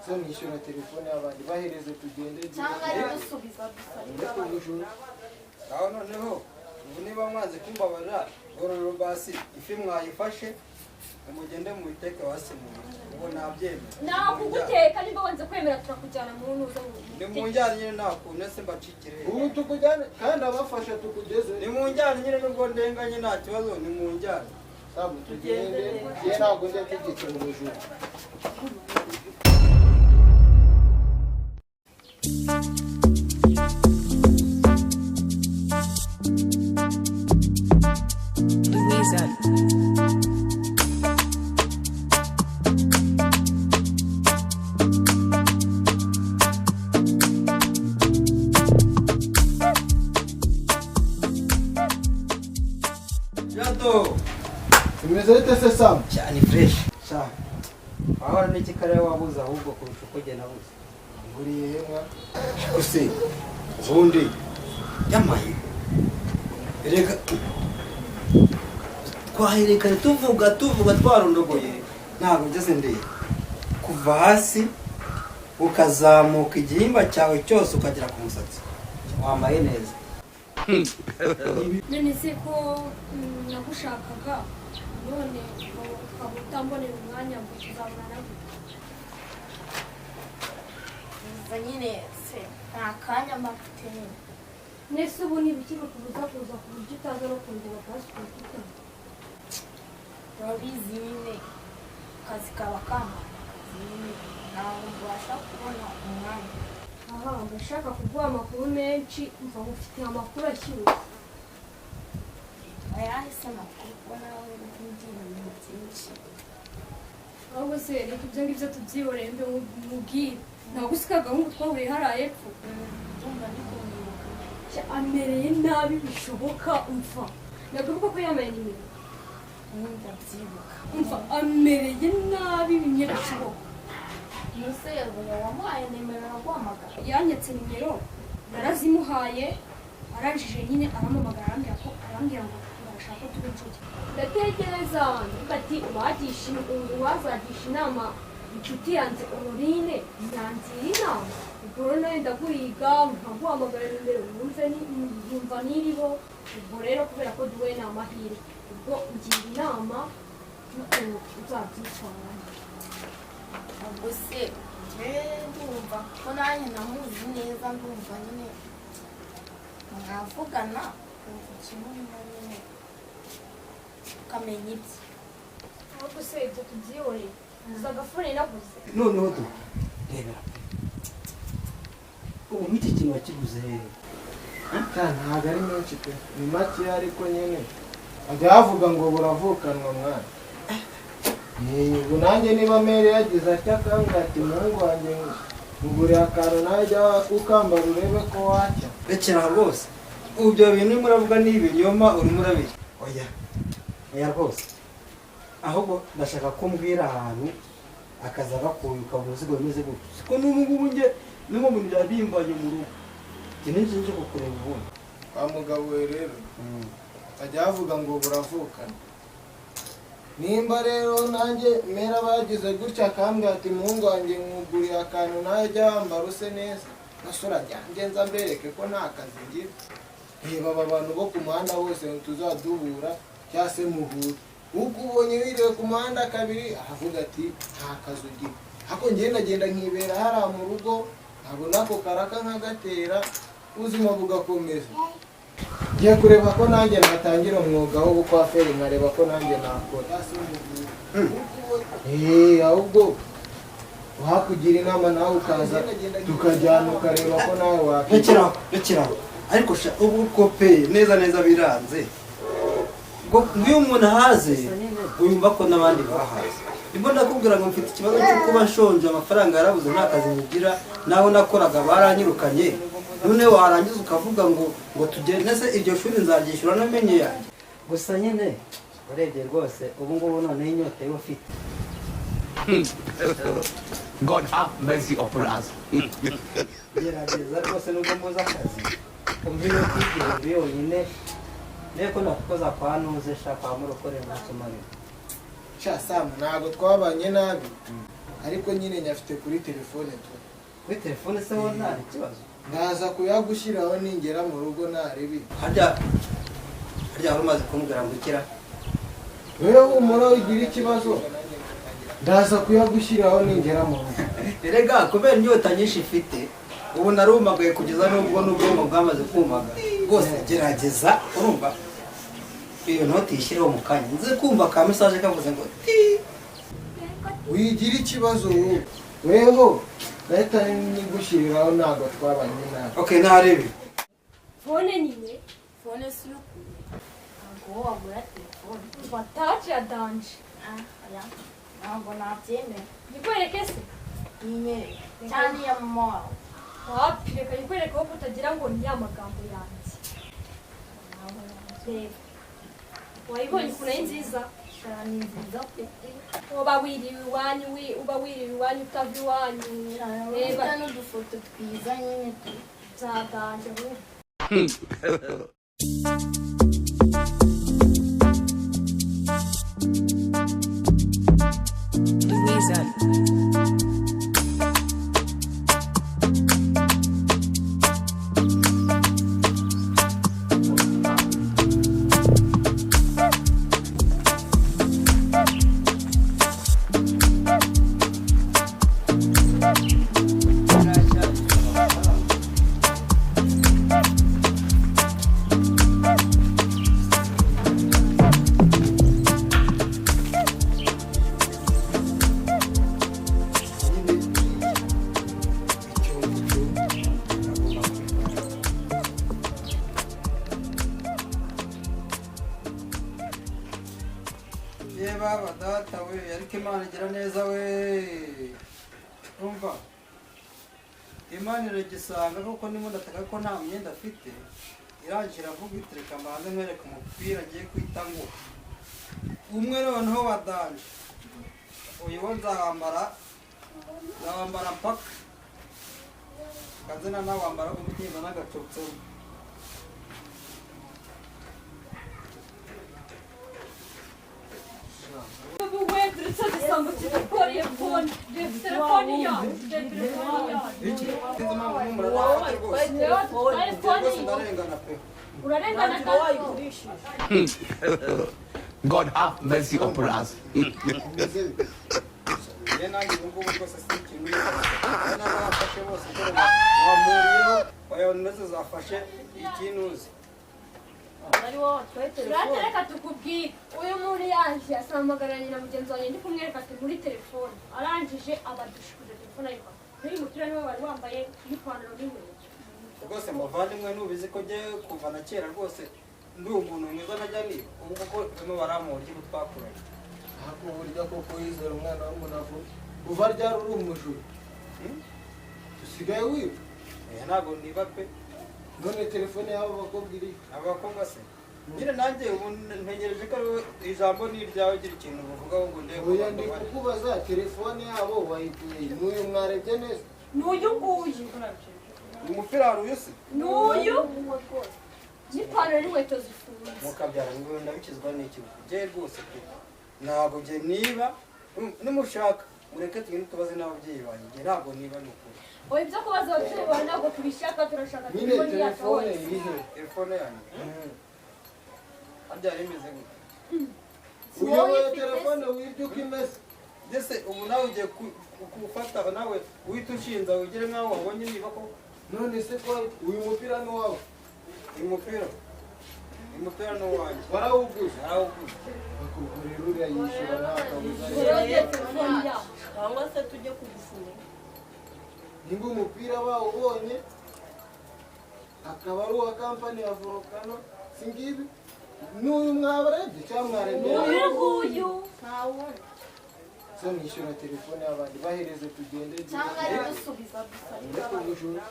So nishyura telefone y'abandi, bahereze tugende. Cyangwa ari dusubiza gusa. Ureke ubujura. Aho noneho ubu niba mwanze kumbabarira, gororero basi, ifi mwayifashe, mugende muyiteke basi mu ubu nabyemera. Nakuguteka niba wanze kwemera, turakujyana mu ntuza. Ni mu njyana nyine, nta kuntu ese mbacikire. Ubu tukujyane kandi abafasha tukugeze. Ni mu njyana nyine, nubwo ndenganye nta kibazo, ni mu njyana. Samu, tugende, njye ntabwo njya nshyigikiye ubujura. Louisa. Jado. Bimeze bite se, Samu? Cyane, fresh sha. Wahora n'iki kare wabuze ahubwo kurusha uko jye nabuze? Nguriye hemwa. Ese ubundi yamaye, reka twaherekane tuvuga tuvuga twarondogoye, ntabwo ngeze ndeba kuva hasi ukazamuka igihimba cyawe cyose ukagera ku musatsi, wambaye neza. None se ko nagushakaga, none ukaba utambonera umwanya, ngo tuzabonana gute? Gusa nyine se nta kanya mba mfite nyine. Nese ubu ni ibiki bikubuza kuza ku buryo utaza no kundeba pasipoti utanga? Urabizi nyine, akazi kaba kampaye akazi nyine, ntabwo mbasha kubona umwanya. Aha ndashaka kuguha amakuru menshi, mva ngufitiye amakuru ashyushye. Ayahise amakuru, kuko nawe uri kumbwira ibintu byinshi? Ahubwo se reka ibyo ngibyo tubyihorere, mbe mubwire, ntabwo usika agahungu twahuriye hariya hepfo? Ndumva ndi kumwibuka. Sha, amereye nabi bishoboka. Umva, nagaruka ko yambaye nimero. Nyine ndabyibuka. Umva, amereye nabi bimwe bishoboka. Nuse wamuhaye nimero araguhamagara? Yanyatse nimero, narazimuhaye, arangije nyine arampamagara, arambwira ko, arambwira ngo barashaka ko tuba inshuti. Ndatekereza ndavuga ati uwazagisha inama inshuti yanjye Honorine yangira inama. Ubwo rero nawe ndaguhiga, nkaguhamagara nimero wumve yumva niriho. Ubwo rero kubera ko duhuye ni amahirwe, ubwo ngira inama y'ukuntu uzabyitwaramo. Ubwo se njyewe ndumva ko nanjye namuzi neza, ndumva nyine mwavugana ukumva ikimurimo nyine, ukamenya ibye. Ahubwo se ibyo tubyihoreye, uzi agafuni naguze? Noneho du rebera pe, ubu nk'iki kintu wakiguze hehe? Ntabwo ari menshi pe, ni makeya, ariko nyine bajya bavuga ngo buravukanwa mwana. Ubu nanjye niba mere yagize atya akambwira ati: "Muhungu wanjye, nguriye akantu, nawe jya ukambara urebe ko wacya." Rekera aho rwose. Ubu ibyo bintu urimo uravuga ni ibinyoma urimo urabeshya. Oya, oya rwose. Ahubwo ndashaka ko umbwira ahantu akaza gakuye, ukabona uzigo bimeze gutyo, siko n'ubu ngubu njye n'ubu bintu byaba bimbanye mu rugo, njye n'inzu nje kukureba ubundi. Wa mugabo we, rero bajya bavuga ngo buravukana. Nimba rero nanjye mera bagize gutya akambwira ati: "Muhungu wanjye, nkuguriye akantu, nawe jya wambara use neza," nasura ryanjye nza mbereke ko nta kazi ngira. Reba aba bantu bo ku muhanda bose tuzaduhura cyangwa se muhura, uko ubonye wiriwe ku muhanda kabiri aravuga ati: "Nta kazi ugira." Ariko njye ndagenda nkibera hariya mu rugo, nkabona ako karaka nkagatera, ubuzima bugakomeza. Ngiye kureba ko nanjye natangira umwuga w'ubukwaferi, nkareba ko nanjye nakora. Ahubwo wakugira inama nawe ukaza tukajyana, ukareba ko nawe wakora. Rekeraho, rekeraho. Ariko sha, ubu ko pe neza neza biranze ngo iyo umuntu ahaze uyumva ko n'abandi bahaze. Nibwo ndakubwira ngo mfite ikibazo cyo kuba nshonje, amafaranga yarabuze, nta kazi nkigira, naho nakoraga baranyirukanye. None warangiza ukavuga ngo tugende se, iryo shuri nzaryishyura namenye yanjye gusa nyine. Urebye rwose ubu ngubu noneho inyota yo mfite. God have mercy upon us. Gerageza rwose, nubwo mbuze akazi, umpe inoti y'igihumbi yonyine, ndebe ko nakukoza kwa nuze sha, kwa murokore ntacyo marira. Sha Samu, ntabwo twabanye nabi. Ariko nyine nyafite kuri telefone tu. Kuri telefone se ho nta kibazo? Ndaza kuyagushyiraho ningera mu rugo ntarebi. Harya harya wari umaze kumbwira ngo ukira. Wewe humura ugira ikibazo, ndaza kuyagushyiraho ningera mu rugo. Erega kubera inyota nyinshi ifite ubu narumagaye kugeza n'ubwo n'ubwonko bwamaze kumaga rwose. Gerageza urumva iyo noti yishyireho mu kanya nze kumva ka message kavuze ngo ti. Wigira ikibazo wowe, weho ndahita nyigushyiriraho, ntabwo twabanye nabi. Okay, ntarebe. Phone nyine. Phone si ukuye, ntabwo wowe wagura telefone. Umva touch ya danger. Ah, oya, ntabwo nabyemera. Nyikwereke se? Yinyereke cyane iya mama wawe. Wapi, reka nyikwereke wowe utagira ngo ni ya magambo yanjye. Reba, wayibonye ukuntu ari nziza? Shara, ni nziza pe. Uba wiriwe iwanyu, uba wiriwe iwanyu utava iwanyu. Shara, Reba. ufite n'udufoto twiza nyine tu. Bya danger wowe. Louisa. Nyine icyo ngicyo agomba kubikora. Ye baba data we, ariko Imana igira neza we. Umva, Imana iragisanga kuko ndimo ndataka ko nta myenda afite. Irangije iravuga iti: "Reka mbanze nkwereke umupira agiye kwita ngo umwe noneho wa danger. Uyu wo nzawambara, nzawambara mpaka kazina nawambara umutimba n'agacutse." Ubu we turetse igisambo kidukoreye phone. Reba telefone yacu, reba telefone yacu. Iki sinzi impamvu muradafata rwose. Reba telefone. Rwose ndarengana pe. Urarengana Ntabwo kandi. wayigurishije. God have mercy upon us. Njye nanjye ubu ngubu rwose si ikintu n'abafashe bose dore wamuriyeho wayoneze zafashe ikintuzi. Ari wowe watwaye telefone? Reka tukubwire, uyu muntu yaje asamagaranye na mugenzi wanjye, ndi kumwereka ati muri telefone, arangije abadushikuza telefone ayifata. N'uyu mupira niwe wari wambaye n'ipantaro n'inkweto. Rwose muvandimwe, nubizi ko njye kuva na kera rwose ndi umuntu mwiza najya niba ubu kuko barimo baramuha uburyo twakuranye. Ariko burya koko yizera umwana w'umuntu avuga kuva ryari uri umujura? Usigaye wiba? Eh, ntabwo niba pe. None telefone y'abo bakobwa iri? Abakobwa se nyine nanjye ubu ntegereje ko ari wowe, ijambo ni iryawe, ugira ikintu uvugaho ngo ndebe ko Oya, ndi bambabare. kukubaza telefone yabo wayikuye n'uyu mwarebye neza? N'uyu nguyu. Uyu mupira wari uyu se? N'uyu n'ipantaro n'inkweto zifunze. Mukabyara ngo ndabikizwa n'iki? Njye rwose pe ntabwo njye niba. Nimushaka mureke tugende tubaze n'ababyeyi banjye, njye ntabwo niba ni ukuri. Oya, ibyo kubaza ababyeyi bawe ntabwo tubishaka, turashaka Nyine telefone yacu. telefone Wese iri he? Telefone yanjye harya yari imeze gute? Uyoboye telefone wibye uko imeze. Mbese ubu nawe ugiye gufata nawe uhita ushinza wigire nk'aho wabonye niba koko? None se ko uyu mupira ni uwawe? Uyu mupira ni uwanjye. Warawuguze? Narawuguze. Bakugurira uriya yishyura nta kabuza. Uyoboye telefone yacu. Cyangwa se tujye kugufunga. Nimba umupira bawubonye akaba ari uwa kampani ya Volcano, si ngibi n'uyu mwabarebye cyangwa mwarebye? N'uyu nguyu. Ntawubona. Se mwishyura telefone y'abandi, bahereze tugende. Cyangwa ari dusubiza gusa. Uretse ubujura.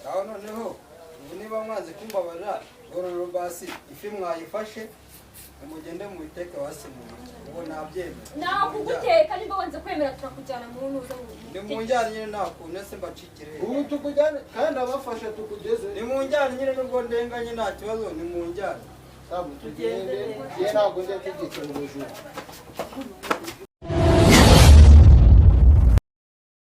Aho noneho ubu niba mwanze kumbabarira, gororero basi ifi mwayifashe mugende muyiteke basi mubirye, ubu nabyemera. Nakuguteka nimba wanze kwemera turakujyana mu ntuza. Ni mu njyana nyine, nta kuntu ese mbacikire. Ubu tukujyane kandi abafasha tukugeze. Ni mu njyana nyine, nubwo ndenganye nta kibazo, ni mu njyana. Samu, tugende, njye ntabwo njya ntegekera ubujura.